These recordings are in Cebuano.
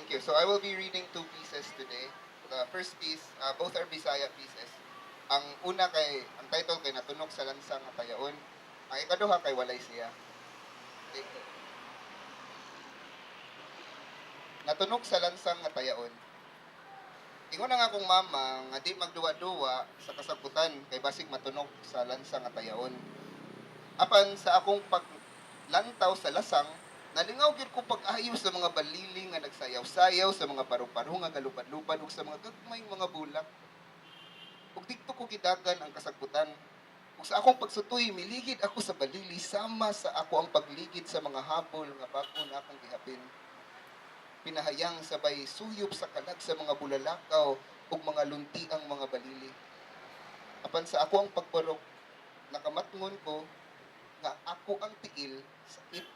Thank you. So I will be reading two pieces today. The first piece, both are Bisaya pieces. Ang una kay, ang title kay "Natunok sa Lansang nga Tayaon." Ang ikaduha kay "Walay Siya." Okay. "Natunok sa Lansang nga Tayaon." Ingon ang akong mama nga di magduwa-duwa sa kasagbutan kay basig matunok sa lansang nga tayaon. Apan sa akong paglantaw sa lasang, nalingaw gyud ko pag-ayo sa mga balili nga nagsayaw-sayaw, sa mga paru-paro nga galupad-lupad ug sa mga gagmayng mga bulak. Ug didto ko gidagan ang kasagbutan. Ug sa akong pagsutoy, miligid ako sa balili sama sa ako ang pagligid sa mga habol nga bag-o na akong gihapin. Pinahayang sabay suyop sa kalag sa mga bulalakaw ug mga lunti ang mga balili. Apan sa ako ang pagbarok, nakamatngon ko nga ako ang tiil sakit.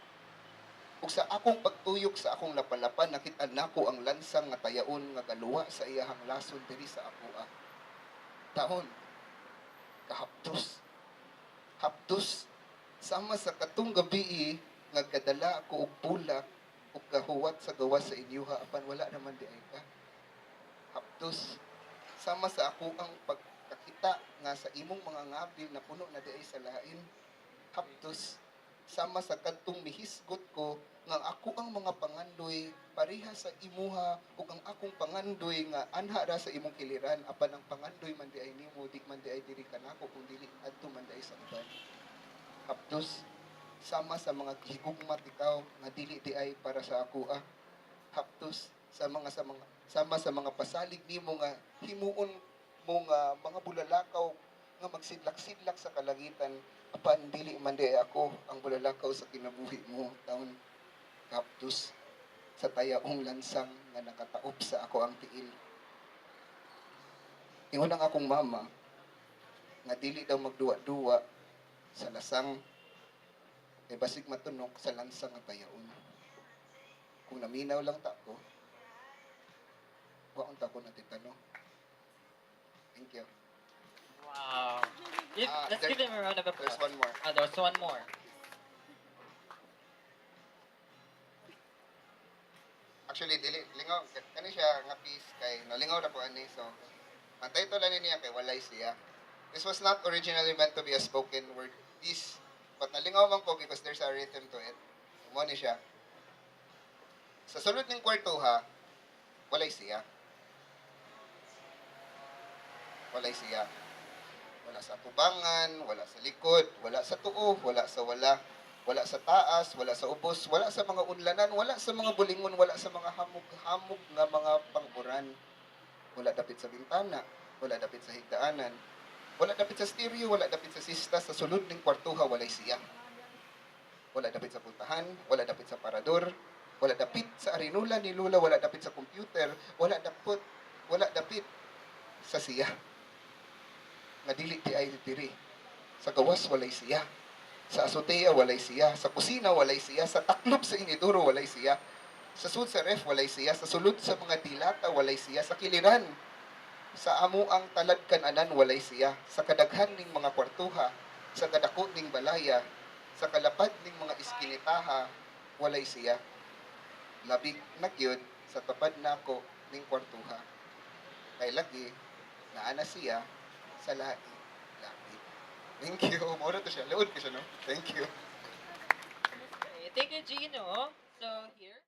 Ug sa akong pagtuyok sa akong lapalapan, nakit-an nako ang lansang nga tayaon nga galuwa sa iyahang lason diri sa akoa. Taon, kahaptos. Haptos, sama sa katong gabii nga gadala ako og bulak ug kahuwat sa gawas sa inyuha apan wala naman diay ka. Haptos, sama sa ako ang pagkakita nga sa imong mga ngabil na puno na diay sa lain. Haptos, sama sa kadtong mihisgot ko nga ako ang mga pangandoy pareha sa imuha ug ang akong pangandoy nga anha ra sa imong kiliran, apan ang pangandoy man diay nimo di man diay diri kanako kung dili adto man diay sa uban. Haptos, sama sa mga gihigugma ikaw nga dili diay para sa ako ah. Haptos, sa mga sama sa mga pasalig nimo nga himuon mo nga mga bulalakaw nga magsidlak-sidlak sa kalangitan apan dili man diay ako ang bulalakaw sa kinabuhi mo. Taon, haptos sa tayaong lansang nga nakataob sa ako ang tiil. Ingon ang akong mama nga dili daw magduwa-duwa sa lasang kay basig matunok sa lansang nga tayaon. Kung naminaw lang ta ko, wa unta ko natitano. Thank you. Wow. Let's give him a round of applause. There's one more. Ah, there's one more. Actually, dili lingaw kani siya nga piece kay nalingaw na ko ani, so ang title ani niya kay "Walay Siya." This was not originally meant to be a spoken word piece, but nalingaw man ko because there's a rhythm to it. Mo ni siya. Sa sulod ning kwarto ha, walay siya. Walay siya. Wala sa tubangan, wala sa likod, wala sa tuo, wala sa wala. Wala sa taas, wala sa ubos, wala sa mga unlanan, wala sa mga bulingon, wala sa mga hamog-hamog nga mga pangburan. Wala dapit sa bintana, wala dapit sa higdaanan, wala dapit sa stereo, wala dapit sa sista, sa sulod ning kwartuha, walay siya. Wala dapit sa pultahan, wala dapit sa parador, wala dapit sa arinula ni Lula, wala dapit sa computer, wala dapit sa siya. Nga dili diay diri. Sa gawas, walay siya. Sa azotea, walay siya. Sa kusina, walay siya. Sa taklob sa inidoro, walay siya. Sa sud sa ref, walay siya. Sa sulod sa mga dilata, walay siya. Sa kiliran, sa amo ang talad kananan, walay siya. Sa kadaghan ning mga kwartuha, sa kadako ning balaya, sa kalapad ning mga iskinitaha, walay siya. Labig na gyud sa tapad nako ning kwartuha. Kay lagi, naa na siya sa lahi lahi. Thank you. Mura to siya. Luod ko siya, no? Thank you. Okay, thank you, Gino. So here.